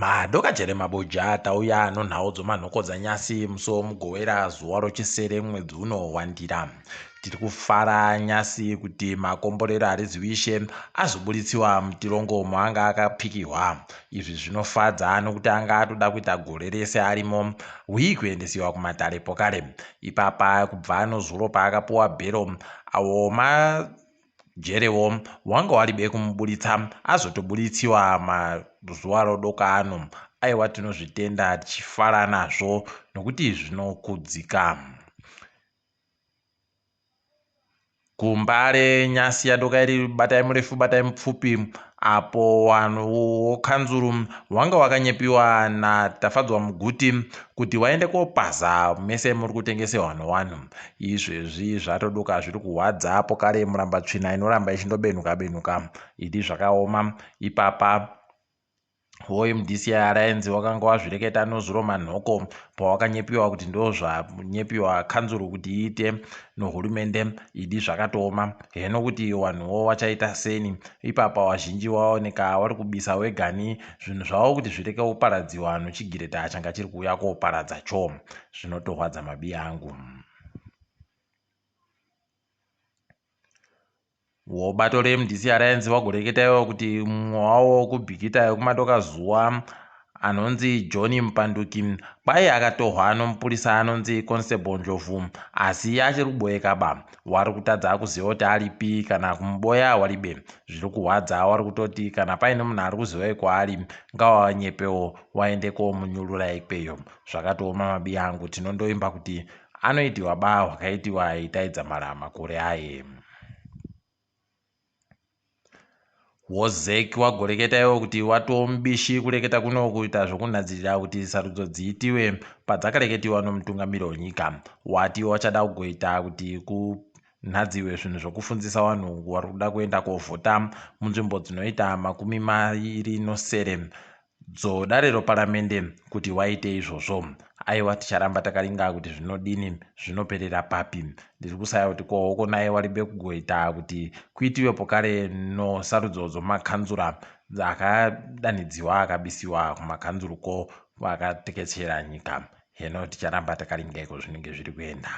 Madoka Jeremabuja tauya nonhau dzomanhoko dzanyasi musi woMugovera zuva rochisere mwedzi uno waNdira. Tiri kufara nyasi kuti makomborero Hariziwishe azoburitsiwa mutirongo maanga akapikihwa. Izvi zvinofadza nokuti anga atoda kuita gore rese arimo hwii kuendesiwa kumatare pokare. Ipapa kubva nozuro paakapuwa bhero awo ma Jerewo wanga waribe kumuburitsa azotobuditsiwa mazuva rodoka ano. Aiwa tinozvitenda tichifara nazvo nokuti zvinokudzika. Kumbare nyasi yadoka iri batai murefu batai mupfupi apo wanhu wokanzuru wanga wakanyepiwa naTafadzwa Muguti kuti waende kopaza mese muri kutengesewa nowanhu. Izvezvi zvatodoka zviri kuhwadza apo kare murambatsvina inoramba ichindobenuka benuka. Idi zvakaoma ipapa woMDC Alliance wakanga wazvireketa nozuro manhoko pawakanyepiwa kuti ndozvanyepiwa kanzuru kuti iite nohurumende. Idi zvakatooma heno kuti wanhuwo wachaita seni ipapa wazhinji waoneka wari kubisa wegani zvinhu zvavo kuti zvireke kuparadziwa nochigireta changa chiri kuuya koparadza cho. Zvinotorwadza mabiya angu. Wobato reMDC Alliance wagoreketa iwo kuti mumwe wawo wekuBikita yekumadoka zuwa anonzi John Mupanduki kwai akatohwa nomupurisa anonzi Constable Ndlovu asi achiri kuboyeka ba. Wari kutadza kuziva kuti aripi kana kumuboya waribe. Zviri kuhwadza wari kutoti kana paine munhu ari kuziva ikwaari ngawanyepewo waende komunyurura ikweyo. Zvakatooma mabiya angu tinondoimba kuti anoitiwa ba hwakaitiwa itai dzamara makore aye. Wozek wagoreketa iwo kuti watomubishi kureketa kuno kuita zvokunhadzirira kuti sarudzo dziitiwe padzakareketiwa nomutungamiri wenyika. Wati wachada kugoita kuti kunhadziwe zvinhu zvokufundzisa vanhu vari kuda kuenda kovhota munzvimbo dzinoita 27 dzodare roparamende kuti waite izvozvo. Aiwa ticharamba takaringa kuti zvinodini zvinoperera papi. Ndiri kusaya kuti ko hoko naye waribe kugoita kuti kuitiwe pokare no sarudzo dzomakanzura akadanidziwa akabisiwa kumakanzuru ko vakatekechera nyika. Heno ticharamba takaringa iko zvinenge zviri kuenda.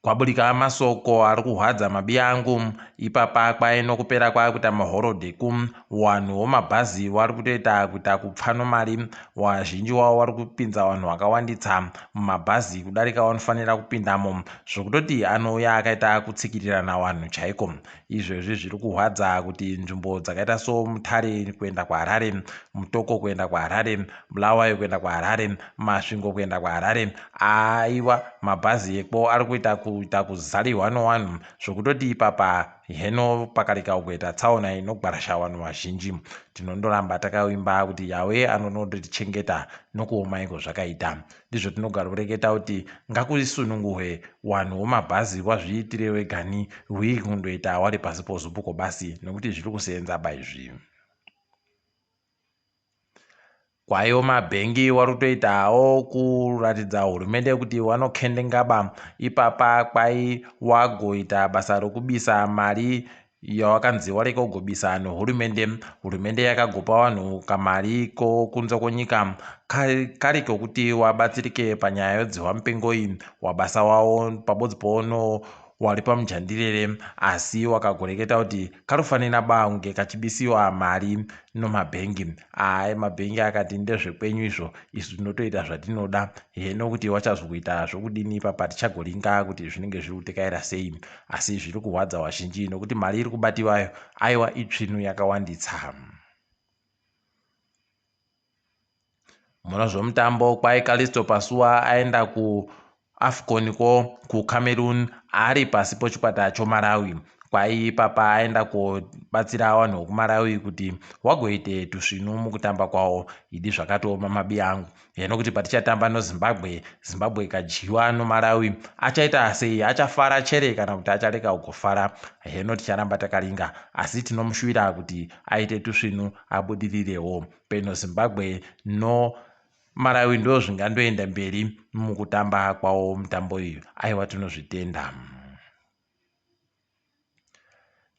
Kwaburika masoko ari kuhwadza mabiyangu ipapa kwai nokupera kwakuita mahorodhi ku wanhu womabhazi wari kutoita kuita kupfa nomari wazhinji wavo wari kupinza vanhu vakawanditsa mumabhazi kudarika wanofanira kupindamo zvokutoti anouya akaita kutsikirirana wanhu chaiko Izvezvi zviri kuhwadza kuti nzvimbo dzakaita soMutare kuenda kuHarare, Mutoko kuenda kuHarare, Bulawayo kuenda kuHarare, Masvingo kuenda kuHarare, aiwa mabhazi ekwo ari kuita kuita kuzarihwa nowanhu zvokutoti ipapa heno pakareka kugoita tsaona inogwarasha wanhu wazhinji. Tinondoramba takavimba kuti Yahweh anonotichengeta nokuoma iko zvakaita. Ndizvo tinogaroreketa kuti ngakusununguhwe wanhu womabhazi wazviitire wegani hwii kundoita wari pasi pozupuko basi nokuti zviri kuseenza ba izvi. Kwaiwo mabhengi wari kutoitawo kuratidza hurumende kuti wanokendengaba ipapa kwai wagoita basa rokubisa mari yawakanzi wareka kugobisa nehurumende. Hurumende yakagopa vanhu kamari kokunze kwenyika kari kekuti wabatsirike panyaya yodzihwa mupengo iyi wabasa wawo pabodzi poono wari pamujandirere asi wakagoreketa kuti karufanira ba kunge kachibisiwa mari nomabhengi. Aye mabhengi akati ndezvekwenyu izvo isu tinotoita zvatinoda heno kuti wachazokuita zvokudini ipapa tichagoringa kuti zvinenge zviri kutekaira sei. Asi zviri kuhwadza wazhinji nokuti mari iri kubatiwayo aiwa itsvinu yakawanditsa. Mune zvomutambo kwai Kalisto Pasuwa aenda kuAfcon ko kuCameroon ari pasi pochikwata choMalawi. Kwai ipapa aenda kobatsira vanhu vokuMalawi kuti wagoite tusvinu mukutamba kwawo. Idi zvakatooma mabiya angu. Heno kuti patichatamba noZimbabwe, Zimbabwe ikadyiwa noMalawi achaita sei? Achafara chere kana kuti achareka kugofara? Heno ticharamba takaringa asi tinomushuvira kuti aite tusvinu abudirirewo. Peno Zimbabwe no Malawi ndo zvingandoenda mberi mukutamba kwawo mutambo uyu. Aiwa tinozvitenda.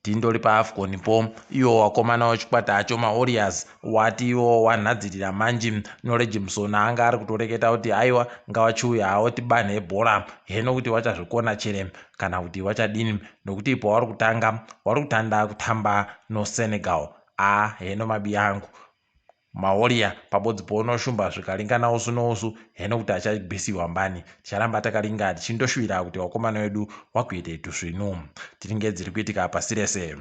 Tindori paAfcon po iwo wakomana wechikwata acho maWarriors wati iwo wanhadzirira manji Knowledge Musona anga ari kutoreketa kuti aiwa ngawachiuya hawo tibanhe bhora heno kuti wachazvikona chere kana kuti wachadini nokuti ipo wari kutanga wari kutanda kutamba noSenegal a heno mabi angu Mawarrior pabodzi poono shumba zvikaringana usu nousu heno kuti achabisiwa mbani ticharamba takaringa tichindoshuwira kuti wakomana wedu wakuite tusvinu tiringe dziri kuitika pasi rese.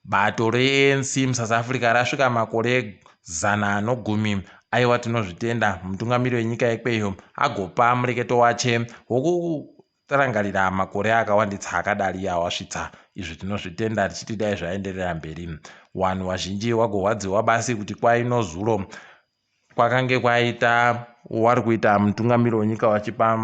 Bato reANC muSouth Africa rasvika makore 110 aiwa tinozvitenda mutungamiri wenyika yekweyo agopa mureketo wache wokurangarira makore akawanditsa akadari awasvitsa izvi tinozvitenda tichiti dai zvaenderera mberi wanhu wazhinji wagorwadziwa basi kuti kwaino zuro kwakange kwaita wari kuita mutungamiri wenyika wachipa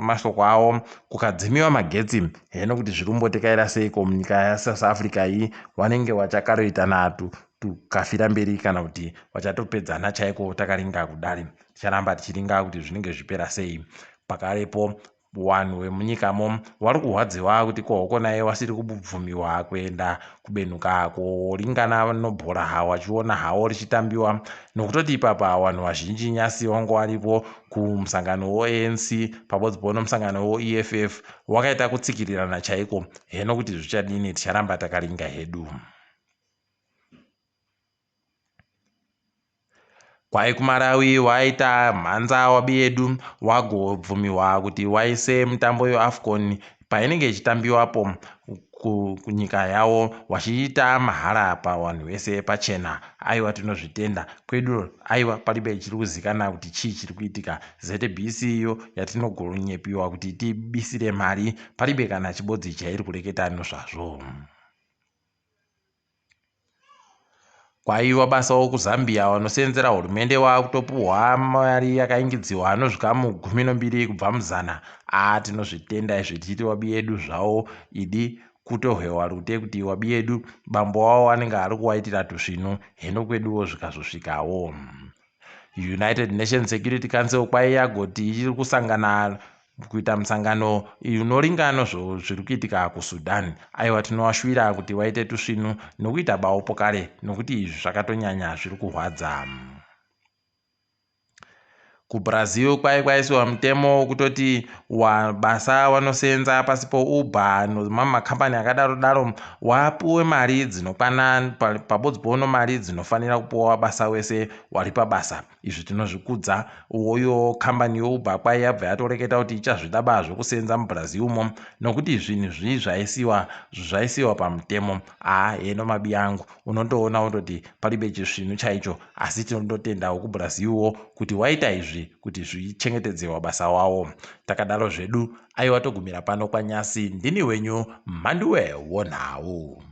mashoko avo kukadzimiwa magetsi heno kuti zviri kumbotekaira seiko munyika yaSouth Africa iyi wanenge wachakaroita natu tukafira mberi kana kuti wachatopedzana chaiko takaringa kudari ticharamba tichiringa kuti zvinenge zvipera sei pakarepo Wanhu wemunyikamo wari kuhwadziwa kuti kohoko naye wasiri kubvumiwa kuenda kubenuka koringana nobhora wachiona hawo richitambiwa nokutoti ipapa wanhu wazhinji nyasi wangu waripo kumusangano woANC pabodzi po nomusangano woEFF wakaita kutsikirirana chaiko heno kuti zvichadini ticharamba takaringa hedu. Kwai kuMalawi waita mhanza wabiyedu wagobvumiwa kuti waise mitambo yeAfcon painenge ichitambiwapo kunyika yavo wachiita mahara pavanhu vese pachena. Aiwa tinozvitenda kwedu aiwa paribe chiri kuzikana kuti chii chiri kuitika. ZBC iyo yatinogonyepiwa kuti tibisire mari paribe kana chibodzi chairi kureketa nozvazvo. Kwaiva basawo kuZambia vanoseenzera hurumende wakutopuhwa mari yakaingidziwa anozvikamu 12 kubva muzana. Aa tinozvitenda izvi tichiti wabi yedu zvawo idi kutohwewa rute kuti wabi yedu bambo wavo anenge ari kuwaitira tusvinu heno kweduwo zvikazosvikawo. United Nations Security Council kwai yagoti ichiri kusangana kuita musangano unoringana zviri kuitika kuSudan. Aiwa tinovashuvira kuti waite tusvinu nokuita baopo kare nokuti izvi zvakatonyanya zviri kurwadza. KuBrazil kwai kwaisiwa mutemo wekutoti wabasa wanoseenza pasi poUber nemamwe makambani akadaro daro wapuwe mari dzinokwana pabodzi pono mari dzinofanira kupuwa wabasa wese wari pabasa. Izvi tinozvikudza. Uyowo kambani yeUber kwai yabva yatoreketa kuti ichazvida ba zvekuseenza muBrazil umo nokuti zvinhu zvii zvaisiwa zvaisiwa pamutemo. Haa heno mabi angu unondoona wototi paribe chisvinu chaicho asi tinondotendawo kuBrazil wo kuti waita izvi kuti zvichengetedze wabasa wawo. Takadaro zvedu aiwa togumira pano kwanyasi ndini wenyu Mhanduwe wonhau.